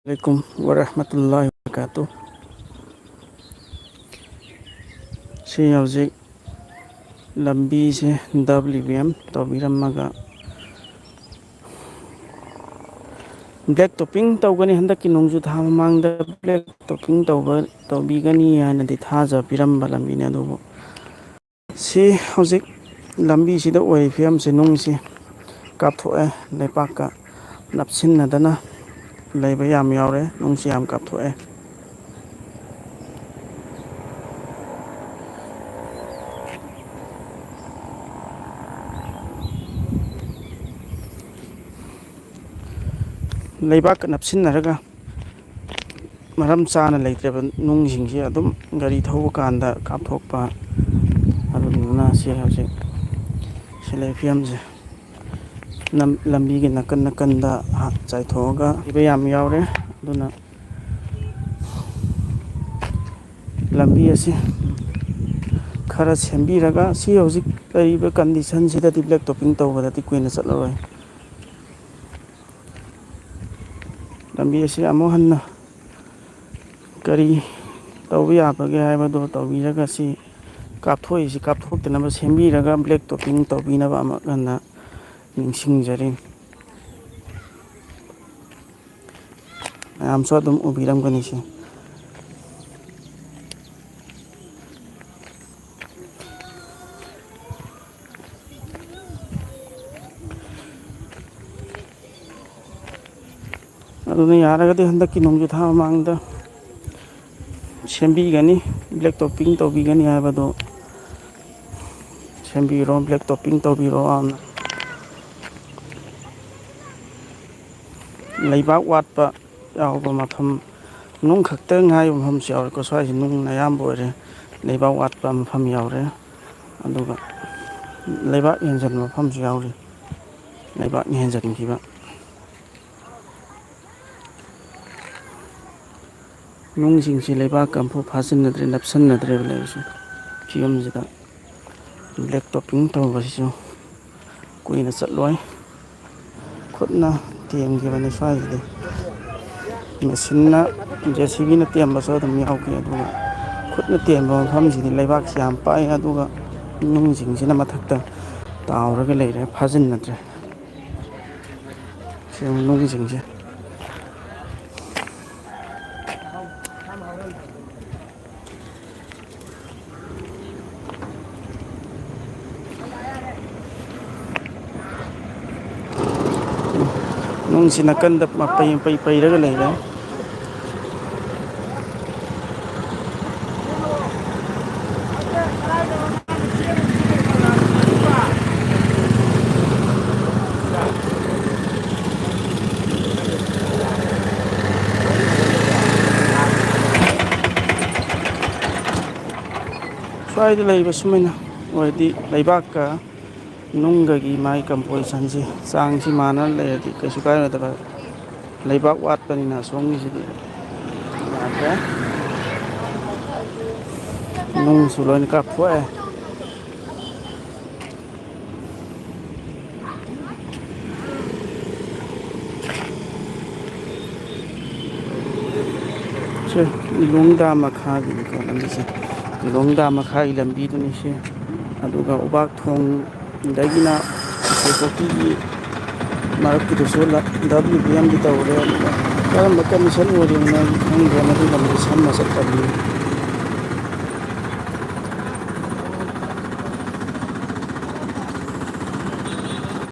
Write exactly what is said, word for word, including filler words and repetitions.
ꯑꯁꯁꯂꯥꯃꯨ ꯑꯂꯥꯏꯀꯨꯝ ꯋꯔꯍꯃꯇꯨꯜꯂꯥꯍꯤ ꯋꯕꯔꯀꯥꯇꯨꯍ꯫ ꯁꯤ ꯍꯧꯖꯤꯛ ꯂꯝꯕꯤꯁꯦ ꯗꯕ꯭ꯂꯤꯌꯨ ꯑꯦꯝ ꯇꯧꯕꯤꯔꯝꯃꯒ, ꯕ꯭ꯂꯦꯛ ꯇꯣꯞꯄꯤꯡ ꯇꯧꯒꯅꯤ, ꯍꯟꯗꯛꯀꯤ ꯅꯣꯡꯖꯨ ꯊꯥ ꯃꯃꯥꯡꯗ ꯕ꯭ꯂꯦꯛ ꯇꯣꯞꯄꯤꯡ ꯇꯧꯕ, ꯇꯧꯕꯤꯒꯅꯤ ꯍꯥꯏꯅꯗꯤ ꯊꯥꯖꯕꯤꯔꯝꯕ ꯂꯝꯕꯤꯅꯤ꯫ ꯑꯗꯨꯕꯨ ꯁꯤ ꯍꯧꯖꯤꯛ ꯂꯝꯕꯤꯁꯤꯗ ꯑꯣꯏꯔꯤꯕ ꯐꯤꯕꯝꯁꯦ, ꯅꯨꯡꯁꯤ ꯀꯥꯞꯊꯣꯛꯑꯦ, ꯂꯩꯕꯥꯛꯀ ꯅꯞꯁꯤꯟꯅꯗꯅ ꯂꯩꯕ ꯌꯥꯝ ꯌꯥꯎꯔꯦ, ꯅꯨꯡꯁꯤ ꯌꯥꯝ ꯀꯥꯞꯊꯣꯛꯑꯦ꯫ ꯂꯩꯕꯥꯛꯀ ꯅꯞꯁꯤꯟꯅꯔꯒ ꯃꯔꯝ ꯆꯥꯅ ꯂꯩꯇ꯭ꯔꯕ ꯅꯨꯡꯁꯤꯡꯁꯤ ꯑꯗꯨꯝ ꯒꯥꯔꯤ ꯊꯧꯕ ꯀꯥꯟꯗ ꯀꯥꯞꯊꯣꯛꯄ꯫ ꯑꯗꯨꯗꯨꯅ ꯁꯤ ꯍꯧꯖꯤꯛ ꯁꯤ ꯂꯩ ꯐꯤꯕꯝꯁꯦ꯫ ꯂꯝ-, ꯂꯝꯕꯤꯒꯤ ꯅꯥꯀꯟ ꯅꯥꯀꯟꯗ ꯆꯥꯏꯊꯣꯛꯑꯒ ꯏꯕ ꯌꯥꯝ ꯌꯥꯎꯔꯦ꯫ ꯑꯗꯨꯅ ꯂꯝꯕꯤ ꯑꯁꯤ ꯈꯔ ꯁꯦꯝꯕꯤꯔꯒ, ꯁꯤ ꯍꯧꯖꯤꯛ ꯂꯩꯔꯤꯕ ꯀꯟꯗꯤꯁꯟꯁꯤꯗꯗꯤ ꯕ꯭ꯂꯦꯛ ꯇꯣꯞꯄꯤꯡ ꯇꯧꯕꯗꯗꯤ ꯀꯨꯏꯅ ꯆꯠꯂꯔꯣꯏ꯫ ꯂꯝꯕꯤ ꯑꯁꯤ ꯑꯃꯨꯛ ꯍꯟꯅ ꯀꯔꯤ ꯇꯧꯕ ꯌꯥꯕꯒꯦ ꯍꯥꯏꯕꯗꯨ ꯇꯧꯕꯤꯔꯒ, ꯁꯤ ꯀꯥꯞꯊꯣꯛꯏꯁꯤ ꯀꯥꯞꯊꯣꯛꯇꯅꯕ ꯁꯦꯝꯕꯤꯔꯒ, ꯕ꯭ꯂꯦꯛ ꯇꯣꯞꯄꯤꯡ ꯇꯧꯕꯤꯅꯕ ꯑꯃꯨꯛ ꯍꯟꯅ ꯅꯤꯡꯁꯤꯡꯖꯔꯤ꯫ ꯃꯌꯥꯝꯁꯨ ꯑꯗꯨꯝ ꯎꯕꯤꯔꯝꯒꯅꯤ ꯁꯤ꯫ ꯑꯗꯨꯅ ꯌꯥꯔꯒꯗꯤ ꯍꯟꯗꯛꯀꯤ ꯅꯣꯡꯖꯨ ꯊꯥ ꯃꯃꯥꯡꯗ ꯁꯦꯝꯕꯤꯒꯅꯤ, ꯕ꯭ꯂꯦꯛ ꯇꯣꯞꯄꯤꯡ ꯇꯧꯕꯤꯒꯅꯤ ꯍꯥꯏꯕꯗꯨ ꯁꯦꯝꯕꯤꯔꯣ, ꯕ꯭ꯂꯦꯛ ꯇꯣꯞꯄꯤꯡ ꯇꯧꯕꯤꯔꯣꯅ꯫ ꯂꯩꯕꯥꯛ ꯋꯥꯠꯄ ꯌꯥꯎꯕ ꯃꯐꯝ, ꯅꯨꯡ ꯈꯛꯇ ꯉꯥꯏꯕ ꯃꯐꯝꯁꯨ ꯌꯥꯎꯔꯦꯀꯣ꯫ ꯁ꯭ꯋꯥꯏꯁꯤ ꯅꯨꯡꯅ ꯑꯌꯥꯝꯕ ꯑꯣꯏꯔꯦ꯫ ꯂꯩꯕꯥꯛ ꯋꯥꯠꯄ ꯃꯐꯝ ꯌꯥꯎꯔꯦ, ꯑꯗꯨꯒ ꯂꯩꯕꯥꯛ ꯍꯦꯟꯖꯟꯕ ꯃꯐꯝꯁꯨ ꯌꯥꯎꯔꯤ꯫ ꯂꯩꯕꯥꯛꯅ ꯍꯦꯟꯖꯟꯈꯤꯕ꯫ ꯅꯨꯡꯁꯤꯡꯁꯤ ꯂꯩꯕꯥꯛꯀ ꯑꯃꯐꯥꯎ ꯐꯥꯖꯤꯟꯅꯗ꯭ꯔꯦ, ꯅꯞꯁꯤꯟꯅꯗ꯭ꯔꯦꯕ ꯂꯩꯔꯤꯁꯦ꯫ ꯐꯤꯕꯝꯁꯤꯗ ꯕ꯭ꯂꯦꯛ ꯇꯣꯞꯄꯤꯡ ꯇꯧꯕꯁꯤꯁꯨ ꯀꯨꯏꯅ ꯆꯠꯂꯣꯏ꯫ ꯈꯨꯠꯅ ꯊꯦꯡꯈꯤꯕꯅꯤ ꯁ꯭ꯋꯥꯏꯁꯤꯗꯤ꯫ ꯃꯦꯆꯤꯟꯅ, ꯖꯦ ꯁꯤ ꯕꯤꯅ ꯇꯦꯝꯕꯁꯨ ꯑꯗꯨꯝ ꯌꯥꯎꯈꯤ꯫ ꯑꯗꯨꯒ ꯈꯨꯠꯅ ꯇꯦꯝꯕ ꯃꯐꯝꯁꯤꯗꯤ ꯂꯩꯕꯥꯛꯁꯤ ꯌꯥꯝ ꯄꯥꯛꯏ, ꯑꯗꯨꯒ ꯅꯨꯡꯁꯤꯡꯁꯤꯅ ꯃꯊꯛꯇ ꯇꯥꯎꯔꯒ ꯂꯩꯔꯦ, ꯐꯥꯖꯤꯟꯅꯗ꯭ꯔꯦ꯫ ꯁꯤ ꯅꯨꯡꯁꯤꯡꯁꯦ꯫ ꯅꯨꯡꯁꯤ ꯅꯥꯀꯟꯗ ꯃꯄꯩ ꯃꯄꯩ ꯄꯩꯔꯒ ꯂꯩꯔꯦ꯫ ꯁ꯭ꯋꯥꯏꯗ ꯂꯩꯕ ꯁꯨꯃꯥꯏꯅ ꯑꯣꯏꯔꯗꯤ ꯂꯩꯕꯥꯛꯀ ꯅꯨꯡꯒꯒꯤ ꯃꯥꯒꯤ ꯀꯝꯄꯣꯖꯤꯁꯟꯁꯤ, ꯆꯥꯡꯁꯤ ꯃꯥꯟꯅꯅ ꯂꯩꯔꯗꯤ ꯀꯩꯁꯨ ꯀꯥꯏꯔꯣꯏꯗꯕ꯫ ꯂꯩꯕꯥꯛ ꯋꯥꯠꯄꯅꯤꯅ ꯑꯁꯣꯝꯒꯤꯁꯤꯗꯤ ꯌꯥꯗ꯭ꯔꯦ꯫ ꯅꯨꯡꯁꯨ ꯂꯣꯏꯅ ꯀꯥꯞꯊꯣꯛꯑꯦ꯫ ꯁꯦ, ꯂꯤꯂꯣꯡ ꯗꯥꯝ ꯃꯈꯥꯒꯤꯅꯤꯀꯣ ꯂꯝꯕꯤꯁꯦ꯫ ꯂꯤꯂꯣꯡ ꯗꯥꯝ ꯃꯈꯥꯒꯤ ꯂꯝꯕꯤꯗꯨꯅꯤ ꯁꯦ꯫ ꯑꯗꯨꯒ ꯎꯕꯥꯛ ꯊꯣꯡꯗꯒꯤꯅ ꯈꯨꯔꯥꯏꯄꯣꯛꯄꯤꯒꯤ ꯃꯔꯛꯀꯤꯗꯨꯁꯨ ꯂ-, ꯗꯕ꯭ꯂꯤꯌꯨ ꯕꯤ ꯑꯦꯝꯗꯤ ꯇꯧꯔꯦ꯫ ꯑꯗꯨꯒ ꯀꯔꯝꯕ ꯀꯟꯗꯤꯁꯟ ꯑꯣꯏꯔꯤꯕꯅꯣ ꯈꯪꯗ꯭ꯔꯦ, ꯃꯗꯨ ꯂꯝꯕꯤ ꯁꯝꯅ ꯆꯠꯇꯕꯅꯤ꯫